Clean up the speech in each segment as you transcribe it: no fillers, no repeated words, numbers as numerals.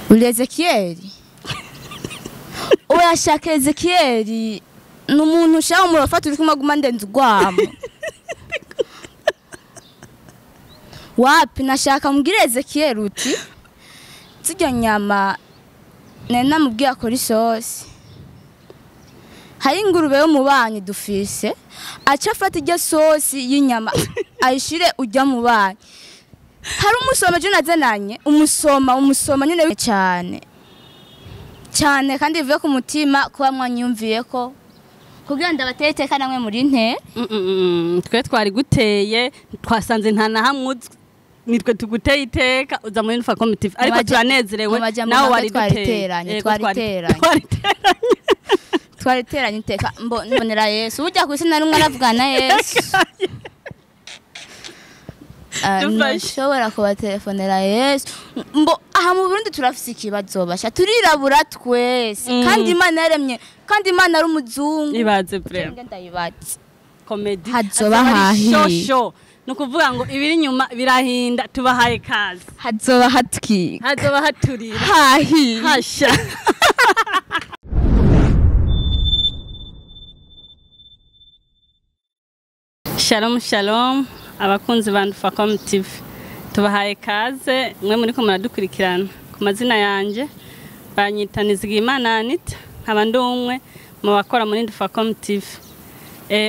Uri Ezekieli? Urashaka Ezekieli ni umuntu ushaka umurafata uri kumaguma ndenze ugwamo. Wapi nashaka mbwire Ezekieli uti zirya nyama nari namubwiye akora isosi. Hari ingurube yo mu banyi dufise aca afata irya sosi y'inyama ayishire ujya mu banyi. Hari umusoma je nazananye umusoma nyene cyane cyane kandi bivuye ku mutima kuba mwanyumviye ko kugira ndabateye iteka namwe muri nte. Twe twari guteye twasanze nta na hamwe nitwe tuguteye iteka uza muri Ndufacom TV ariko turanezerewe nawe wari duteye twariteranye iteka mbonera Yesu ujya ku isi nari umwe aravugana Yesu. Nshobora kubatelefonera Yesu mbo aha mu Burundi turafise ikibazo basha turirabura twese kandi Imana yaremye kandi Imana ari umuzungu ibaze vraiment ndayibatse comedy hazoba hahi shosho nukuvuga ngo ibiri nyuma birahinda tubahaye kazi hazoba hatwika hazoba haturira hahi hasha. Shalom shalom abakunzi ba Ndufacom TV tubahaye kaze mwe muri ko muradukurikirana ku mazina yanje banyita Nizigimana Anita nkaba ndi umwe mu bakora muri Ndufacom TV.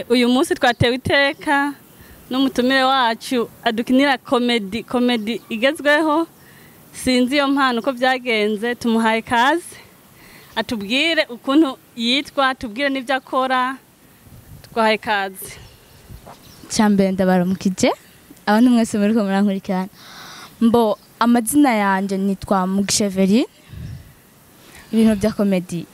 Uyu munsi twatewe iteka n'umutumire wacu adukinira comedy igezweho sinzi iyo mpano uko byagenze tumuhaye kaze atubwire ukuntu yitwa tubwire n'ibyo akora twahaye kaze. Cyambere ndabaramukije abantu mwese muri ko murankurikirana mbo amazina yanje nitwa Mugisheveri ibintu bya comedy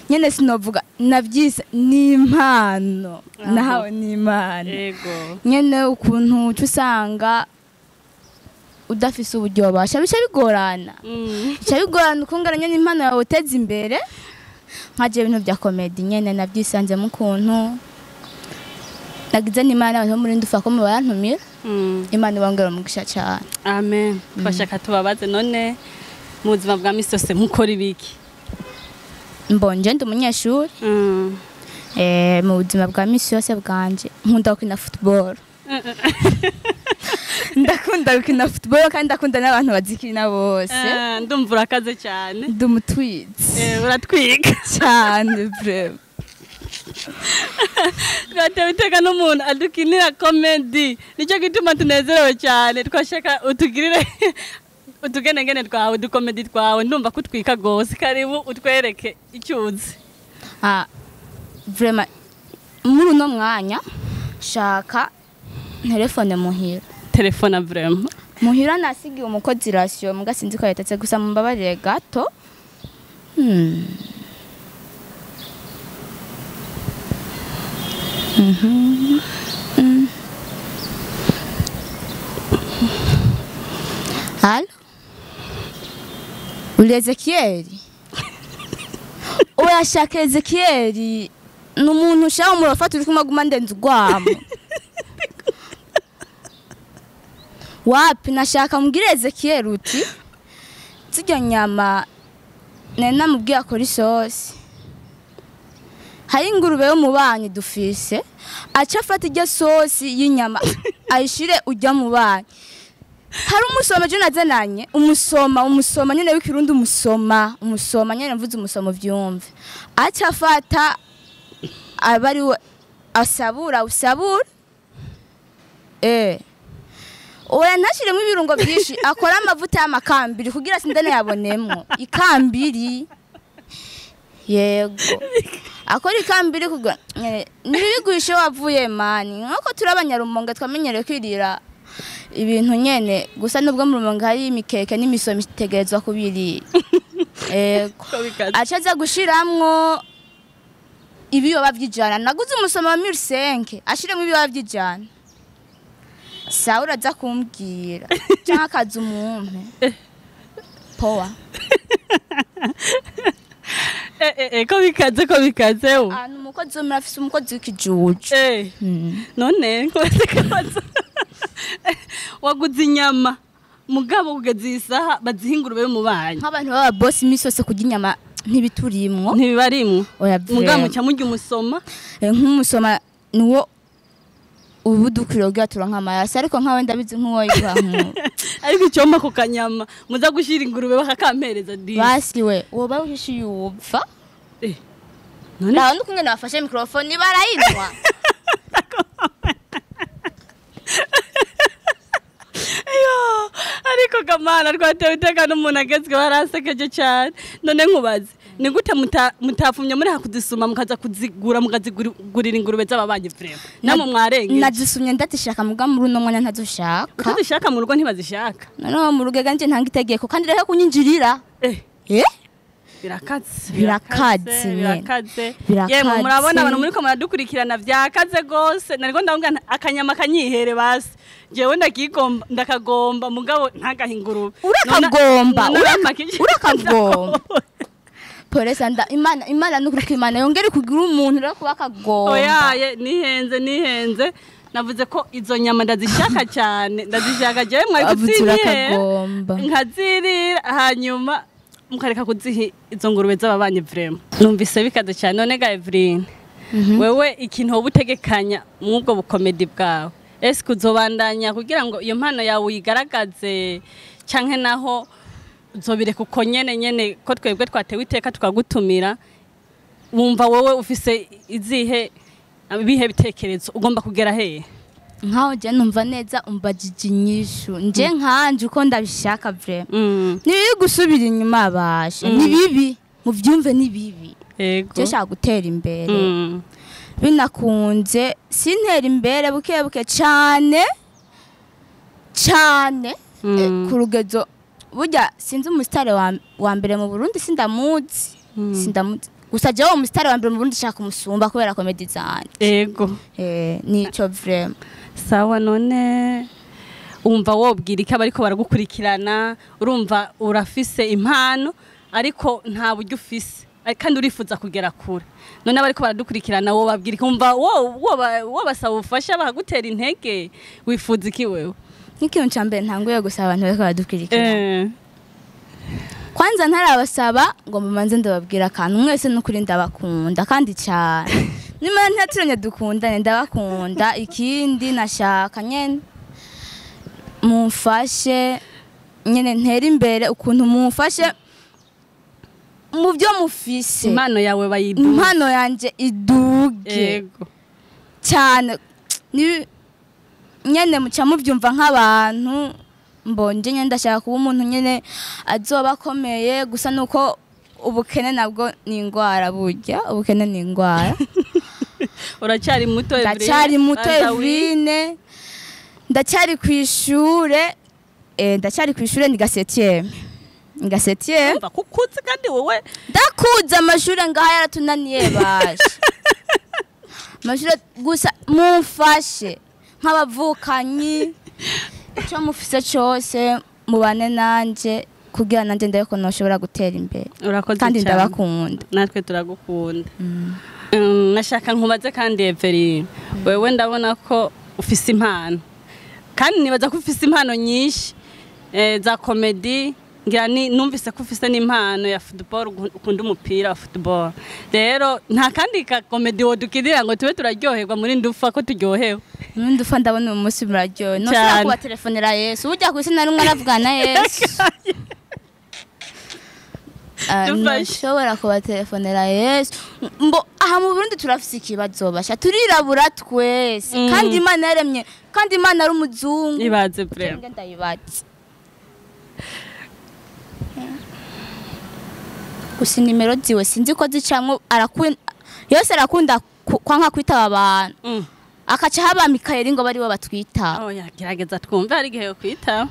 nyene sinovuga navyise ni impano nahawe ni impano yego nyene ukuntu usanga udafise uburyo basha bica bigorana bica bigorana ukungana nyene impano yawe uteze imbere nkaje ibintu bya comedy nyene navyisanze mu kuntu nagize n'Imana abantu muri Ndufacom barantumira Imana ibongera umugisha cyane. Amen. Twashaka tubabaze none mu buzima bwa misi yose mukora ibiki? Mbonje ndi umunyeshuri. Mu buzima bwa misi yose bwanje nkunda gukina football. Ndakunda gukina football kandi ndakunda n'abantu bazikina bose. Ndumva urakaze cyane. Ndi umutwitsi. Uratwika cyane vraiment. Twatewe iteka n'umuntu adukinira comedy nicyo gituma tunezerewe cyane twashaka utugirire utugenegene twawe udukomedi twawe ndumva kutwika gose karibu utwereke icyuzi. Vraiment muri uno mwanya shaka telefone muhira telefone vraiment muhira nasigiye umukozi ration muga sinzi ko yatatse gusa mumbabarire gato. Halo? Uri Ezekieli? Urashaka Ezekieli ni umuntu ushaka umurafata uri kumaguma ndenze ugwamo. Wapi nashaka mbwire Ezekieli uti zirya nyama nari namubwiye akora isosi. Hari ingurube yo mu banyi dufise aca afata irya sosi y'inyama ayishire ujya mu banyi. Hari umusoma je nazananye umusoma nyene w'ikirundi umusoma nyene mvuze umusoma vyumve aca afata abari asabura oya ntashiremo ibirungo byinshi akora amavuta y'amakambiri kugira sindane yabonemwo ikambiri yego akora ikambiri kugira nibigurisho wavuye mani nkuko turi abanyarumonge twamenyereye kwirira ibintu nyene gusa nubwo mu rumonge hari imikeke n'imisomo itegerezwa kubiri yego acaza gushiramwo ibiyoba vy'ijana naguze umusoma wa 1500 ashiremwo ibiyoba vy'ijana sawa uraza kumbwira cyangwa akaza umumpe powa. Ko bikaze wo. Umukozi wo murafise umukozi w'ikijuju. None nkoze kabaza. Waguze inyama Mugabo kugeza iyi saha baziha ingurube y'umubanyi. Nk'abantu baba boss imisi yose kurya inyama ntibiturimwo. Ntibibarimwo. Oya Mugabo muca murya umusoma. Nk'umusoma niwo ubu dukwiriye kugira turonke amaraso, ariko nkawe ndabizi nk'uwo yiguha nk'uwo. Ariko icyomba ku kanyama muza gushira ingurube bakakampereza disi. Basi we woba uhishiye uwupfa. None Nta wundi kumwe nabafashe microphone barayinywa. Yo, ariko kamana rwatewe iteka n'umuntu agezweho arasekeje cyane. None nkubaze, ni gute mutafumye muri hakuzisuma mukaza kuzigura mukazigurira ingurube z'ababanyi vraiment? Namwe mwarengeje. Nazisumye ndazishaka muga muri uno mwanya ntazoshaka. Utazishaka mu rugo ntibazishaka. Noneho mu rugo ganje ntanga itegeko kandi reka kunyinjirira. Birakaze, Birakaze, birakaze. Birakaze. Yemwe murabona abantu muriko muradukurikirana vyakaze gose. Nariko ndavuga nti akanyama kanyihere basi. Jewe ndakigomba, ndakagomba mugabo ntagahe ingurube. Urakagomba, urakagomba. Polisi nda Imana, Imana nukuri ko Imana yongere kugira umuntu rero kuba akagomba. Oya, nihenze, nihenze. Navuze ko izo nyama ndazishaka cyane, ndazishaka jewe mwari Avuze kuzinyihere. urakagomba. Nkazirira hanyuma mukareka kuziha izo ngurube z'ababanyi vraiment. Numvise bikaze cyane. None ga Evelyn, wewe ikintu woba utegekanya mw'ubwo bukomedi bwawe, ese kuzobandanya kugira ngo iyo mpano yawe uyigaragaze canke naho uzobireka uko nyene nyene ko twebwe twatewe iteka tukagutumira? Wumva wowe ufise izihe ibihe bitekerezo ugomba kugera hehe? Nkaho je numva neza umbajije inyishu nje nkanje uko ndabishaka vraiment. Ni bibi gusubira inyuma bashe, ni bibi muvyumve, ni bibi. Yego. Je shaka gutera imbere. Binakunze sintera imbere buke buke cane cane. Ku rugezo burya sinzi umusitari wa mbere mu Burundi, sindamuzi. Sindamuzi. Gusa jewe umusitari wa mbere mu Burundi shaka kumusumba kubera comedy zanje. Yego. Nico vraiment. Sawa, none umva wobwira iki abariko baragukurikirana? Urumva urafise impano ariko nta buryo ufise, kandi urifuza kugera kure. None abariko baradukurikirana wobabwira iki? Umva wobasaba ubufasha bakagutera intege, wifuza iki wewe? Nk'ikintu ca mbere ntanguye gusaba abantu bariko baradukurikirana. Kwanza ntarabasaba ngo mubanze ndababwira akantu, mwese n'ukuri ndabakunda kandi cyane. Nimba ntaturanye dukundane, ndabakunda. Ikindi nashaka nyene mumfashe nyene ntere imbere, ukuntu mumfashe mu byo mufise. Impano yawe bayiduge. Impano yanje iduge. Yego. Cyane. Ni nyene muca muvyumva nk'abantu mbonje nyene ndashaka kuba umuntu nyene azoba akomeye, gusa nuko ubukene nabwo ni ingwara, burya ubukene ni ingwara. Uracyari muto Evelyn. Ndacyari muto Banza wige. Eveline, ndacyari kw'ishure, ndacyari kw'ishure, ni gasetième, ni gasetième. Umva kukuzi kandi wowe Ndakuze, amashure ngaha yaratunaniye bashe, amashure. Gusa mumfashe nk'abavukanyi, icyo mufise cyose mubane nanje kugira nanje ndabe ko noshobora gutera imbere. Urakoze Kandi cyane. ndabakunda. Natwe turagukunda. Nashaka nkubaze kandi Evelyn, wewe ndabona ko ufise impano, kandi nibaza ko ufise impano nyinshi za comedy. Ngira ni numvise ko ufise n'impano ya football, ukunda umupira wa football. Rero nta kandi ka comedy wodukinira ngo tube turaryoherwa muri ndufa ko turyohewe? Nundi ufa ndabona uyu munsi muraryohe, noshobora Cyane. kubatelefonera Yesu. Burya kw'isi na rimwe aravugana na Yesu. Dufashe. Ntushobora kubatelefonera Yesu. Mbo aha mu Burundi turafise ikibazo basha, turirabura twese. Kandi Imana yaremye, kandi Imana ari umuzungu. Ibaze vraiment. Nge ndayibatse gusa inimero ziwe sinzi ko zicamwo, arakunda yose, arakunda kwanka kwitaba abantu. Akaca haba Mikayeli ngo baribo batwitaba. Oya, gerageza twumve, hari igihe yokwitaba.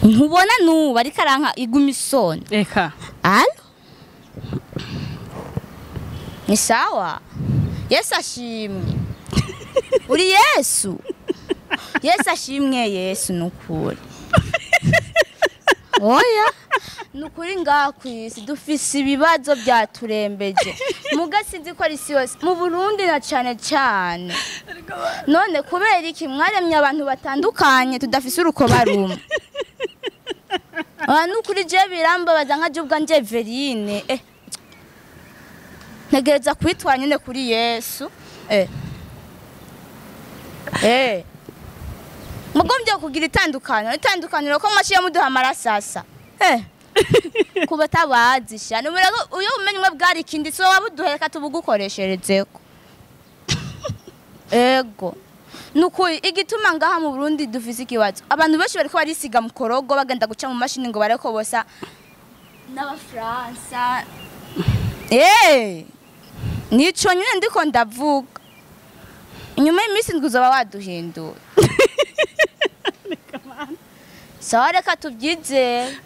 Ntubona nubu ariko aranka iguma isoni. Eka. Alo, ni sawa, Yesu ashimwe. Uri Yesu, Yesu ashimwe. Yesu nukuri. Oya, nukuri ngaha kw'isi dufise ibibazo byaturembeje, muga sinzi ko ari isi yose, mu Burundi na cane cane. None kubera iki mwaremye abantu batandukanye tudafise urukoba rumwe? Aha nukuri je birambabaza, nka je ubwanje Everine, ntegereza kwitwara nyene kuri Yesu. Mugombye kugira itandukaniro ko mwaciye muduha amarasasa kuba tabazi shana umurego uyo umenywe bwari ikindi so wabuduhereka tubugukoresherezeko. Ego, nukuri igituma ngaha mu Burundi dufise ikibazo, abantu benshi bariko barisiga mu korogo, bagenda guca mu mashini ngo bareko bosa n'Abafaransa. Nico nyene ndiko ndavuga, inyuma y'iminsi 7 uzoba waduhinduye. Sawa, reka tubyizere.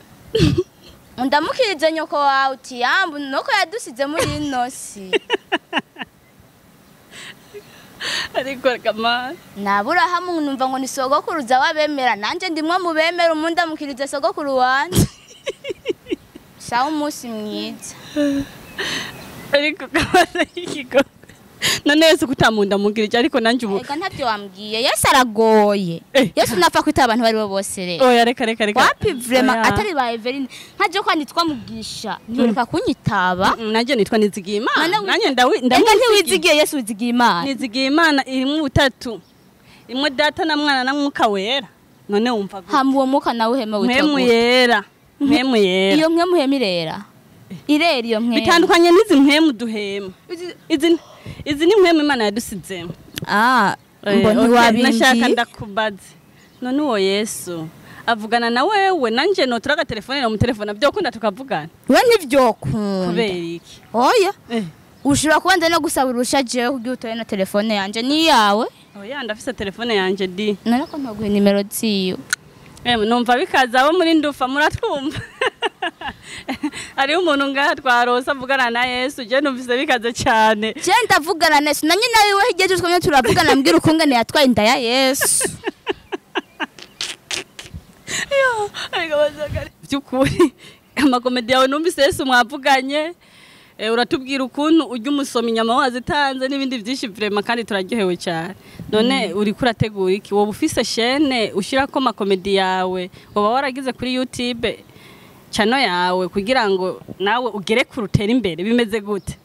Ndamukirize nyoko wawe uti yambu nuko yadusize muri ino si. Ariko kamana. Naburahamu numva ngo ni sogokuruza wabemera, nanje ndimwe mu bemera. Umundamukirize sogokuru wanje. Sawa, umunsi mwiza. Ariko kamana y'ikigo, none Yesu kutamundamukirije, ariko nanje ubu Ega ntavyo wambwiye, Yesu aragoye. Yesu napfa kwita abantu bari bo bose rero. Oya, reka reka reka. Wapi, vraiment. Oya. Atari ba Everine, nkaje ko nitwa Mugisha ntiyoreka kunyitaba. Nanje nitwa Nizigiyimana. None Nanje ndawi Ega ndamwizigiye. ntiwizigiye Yesu, wizigiye Imana. Nizigiye Imana irimwo ubutatu, imwe Data na Mwana na Mwuka Wera. None wumva gute? Hama uwo mwuka nawe uhema witwa Mpwemu gute? Yera, Mpwemu Yera. Iyo mwe muhema irera, irera iyo mwe. Bitandukanye n'izi mpwemu duhema. Izi ni mpwemu Imana yadusizemo. Ah, ngo Okay, nashaka ntiwabimbwiye. Ndakubaze, none uwo Yesu avugana na wewe, nanje notura agatelefone mu telefone byokunda tukavugana? We ntivyokunda. Kubera iki? Oya, ushobora kubanza no gusaba urusha jewe kugira utore na telefone yanje niyawe. Oya, ndafise telefone yanje di. None ko ntaguhe nimero ziwe? Numva bikaza. Abo muri Ndufa muratwumva, hariho umuntu ngaha twarose avugana na Yesu. Je numvise bikaze cyane. Je ndavugana na Yesu na nyina wiwe, hirya ejo twamye turavugana, mbwira ukungene yatwaye inda ya Yesu. By'ukuri amakomedi yawe numvise Yesu mwavuganye. Uratubwira ukuntu ujya umusoma inyama wazitanze n'ibindi byinshi, vraiment, kandi turaryohewe cyane. None uriko urategura iki? Woba ufise chaîne ushyirako amakomedi yawe? Woba waragize kuri YouTube channel yawe kugira ngo nawe ugere kure, utere imbere? Bimeze gute?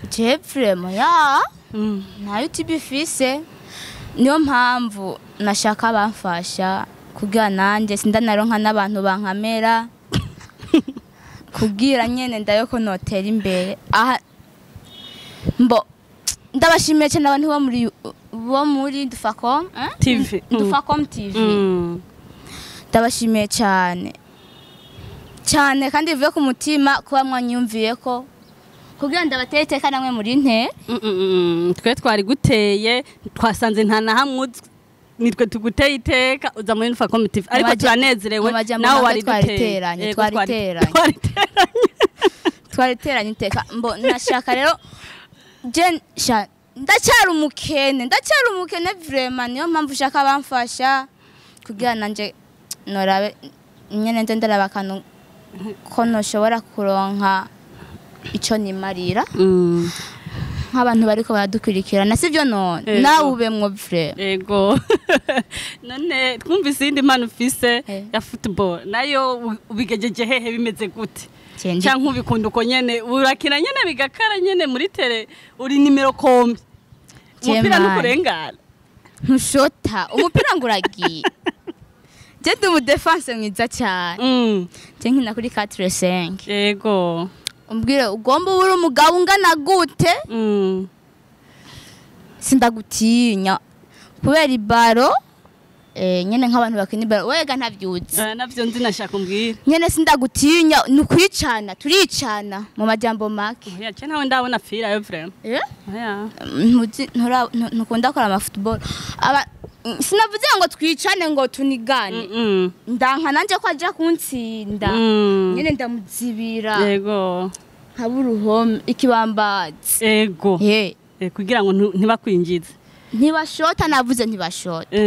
Je vraiment ya nta YouTube ifise, niyo mpamvu nashaka bamfasha kugira nanjye sindanaronka n'abantu bankamera kugira nyene ndayo ko notera imbere. Aha mbo ndabashimiye cyane abantu bo muri Ndufacom, eh? TV. Ndufacom TV. Ndabashimiye cyane cyane kandi bivuye ku mutima kuba mwanyumviye ko kugira ndabatere iteka namwe muri nte. Twe twari guteye, twasanze nta na hamwe uzwi, nitwe tuguteye iteka uza muri Ndufacom TV, ariko turanezerewe. Mu majambo Nawe make wari duteye. twariteranye, Yego, twariteranye. Twariteranye. Twariteranye iteka. Mbo nashaka rero je sha ndacyari umukene, ndacyari umukene vraiment, niyo mpamvu ushaka bamfasha kugira nanje norabe nyene nze ndaraba akantu ko noshobora kuronka ico nimarira nk'abantu bariko baradukurikirana, sivyo none? Yego. Nawe ubemwo vraiment. Ego, none twumvise iyindi mpano ufise ya football, nayo ubigejeje hehe? Bimeze gute? Canke ubikunda uko nyene, urakina nyene bigakara nyene muri tele, uri nimero kombi, umupira Jemani. ntukurengana? Ntushota umupira ngo uragiye. Je ndi umudéfenseur mwiza cyane. Je nkina kuri 4 5. Umbwire ugomba ube uri umugabo ungana gute, sindagutinya kubera ibaro, nyene nk'abantu bakina ibaro wega ntavyuzi. Navyo nzi, nashaka umbwire. Nyene sindagutinya, ni ukwicana, turicana mu majambo make. Oya, je ntawe ndabona pfira yo, vraiment. Eh? Oya. Ntuzi ntukunda gukora amafootball? Aba sinavuze ngo twicane ngo tunigane. Ndanka nanje ko aja kuntsinda. Nyene ndamuzibira. Nkaba uruhome, ikibambazi. Ego. Ye. Kugira ngo ntibakwinjize. Ntibashota, navuze ntibashota.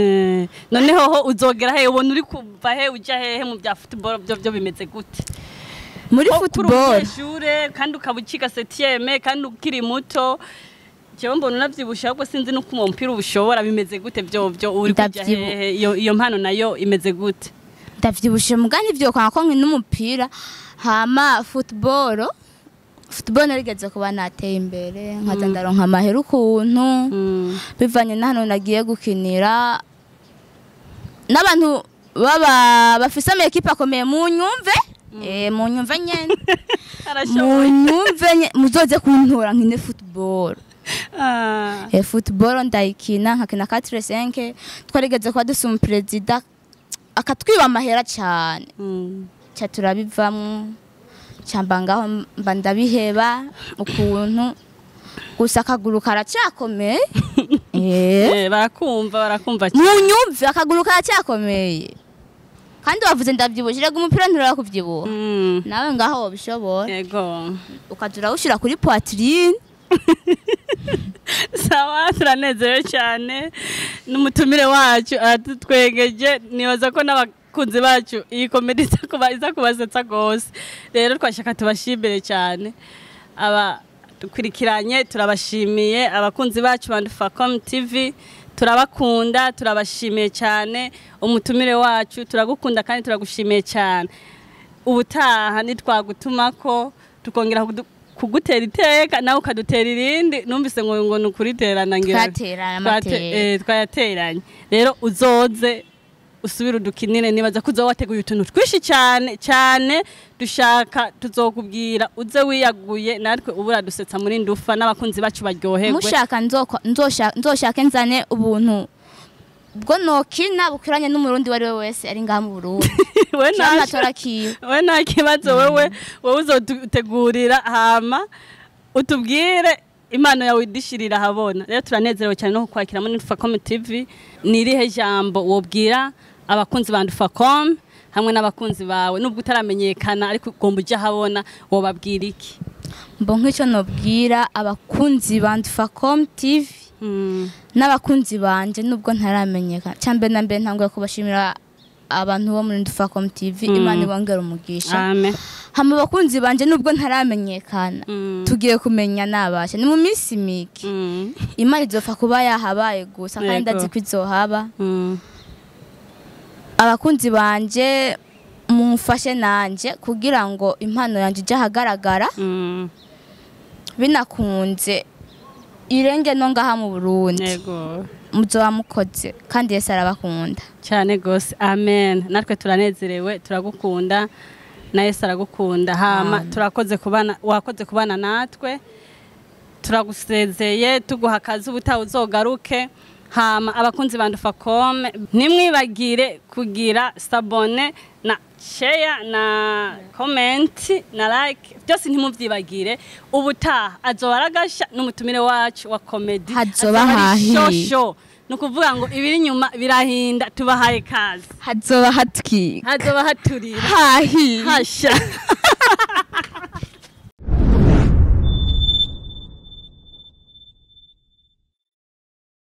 Noneho ho uzogera he? Ubona uri kuva he uja hehe mu bya football? Byo bimeze gute? Muri Ko kuri football, umunyeshure kandi ukaba uciga septième kandi ukiri muto, jewe mbona unavyibushe, ahubwo sinzi n'uko uwo mupira ubushobora. Bimeze gute byo uri kuja hehe? Iyo mpano nayo imeze gute? Ndavyibushe mugani ivyo kwanga ko nkina umupira. Hama football narigeze kuba nateye imbere, nkaza ndaronka amahera ukuntu bivanye na hano nagiye gukinira n'abantu baba bafise ama ekipe akomeye. Munyumve, munyumve nyene. Arashoboye. Munyumve muzoze kuntora nkine football. Football ndayikina, nkakina 4 5. Twarigeze kuba dufise umuperezida akatwiba amahera cyane, ca turabivamwo, camba ngaho mba ndabiheba ukuntu. Gusa akaguru karacyakomeye. Barakumva, barakumva cyane. Munyumve, akaguru karacyakomeye. Kandi wavuze ndavyibushe, rega umupira nturaba kuvyibuha. Nawe ngaho wobishobora, ukaza urawushira kuri poitrine. Sawa, turanezerewe cyane n'umutumire wacu aratutwegeje. Nibaza ko n'abakunzi bacu iyi comédie iza kubasetsa rwose. Rero twashaka tubashimire cyane aba dukurikiranye, turabashimiye abakunzi bacu ba Ndufacom TV, turabakunda, turabashimiye cyane. Umutumire wacu, turagukunda kandi turagushimiye cyane. Ubutaha nitwagutumako tukongera kugutera iteka, nawe ukadutera irindi. Numvise ngo ni ukuriterana ngira. Twaterana amateka. Twayateranye. Rero uzoze usubire udukinire. Nibaza ko uzoba wateguye utuntu twinshi cyane cyane. Dushaka tuzokubwira uze wiyaguye, natwe ubu uradusetsa muri Ndufa n'abakunzi bacu baryoherwe. Mushaka nzoshake nzane ubuntu bwo nokina bukwiranye n'Umurundi uwo ari we wese ari ngaha mu Burundi. We canke nta atora kiwe. We nta kibazo, wewe uzodutegurira hama utubwire impano yawe idishirira ahabona. Rero turanezerewe cyane no kukwakira muri Ndufacom TV. Ni irihe jambo wobwira abakunzi ba Ndufacom hamwe n'abakunzi bawe, nubwo utaramenyekana ariko ugomba ujya ahabona, wobabwira iki? Mbo nk'icyo nobwira abakunzi ba Ndufacom TV n'abakunzi banje nubwo ntaramenyekana, cyambere na mbere ntanguye kubashimira abantu bo muri Ndufacom TV. Imana ibongere umugisha. Amen. Hama abakunzi banje, nubwo ntaramenyekana, tugiye kumenya nabasha ni mu minsi mike. Imana izopfa kuba yahabaye gusa kandi ndazi ko izohaba. Abakunzi banje, mumfashe nanje kugira ngo impano yanje ije ahagaragara, binakunze irenge no ngaha mu Burundi. Muzoba mukoze kandi Yesu arabakunda. Cyane gose, amen. Natwe turanezerewe, turagukunda na Yesu aragukunda. Hama turakoze kubana, wakoze kubana natwe. Turagusezeye, tuguha akazi, ubutaha uzogaruke. Hama abakunzi ba Ndufacom, ntimwibagire kugira s'abonner na share na comment na like, byose ntimuvyibagire. Ubutaha azoba aragasha n'umutumire wacu wa comedy. Hazoba Azoba ari hahiye. shosho, ni ukuvuga ngo ibiri inyuma birahinda. Tubahaye kazi. Hazoba hatwika. Hazoba haturira. Hahiye. Hasha.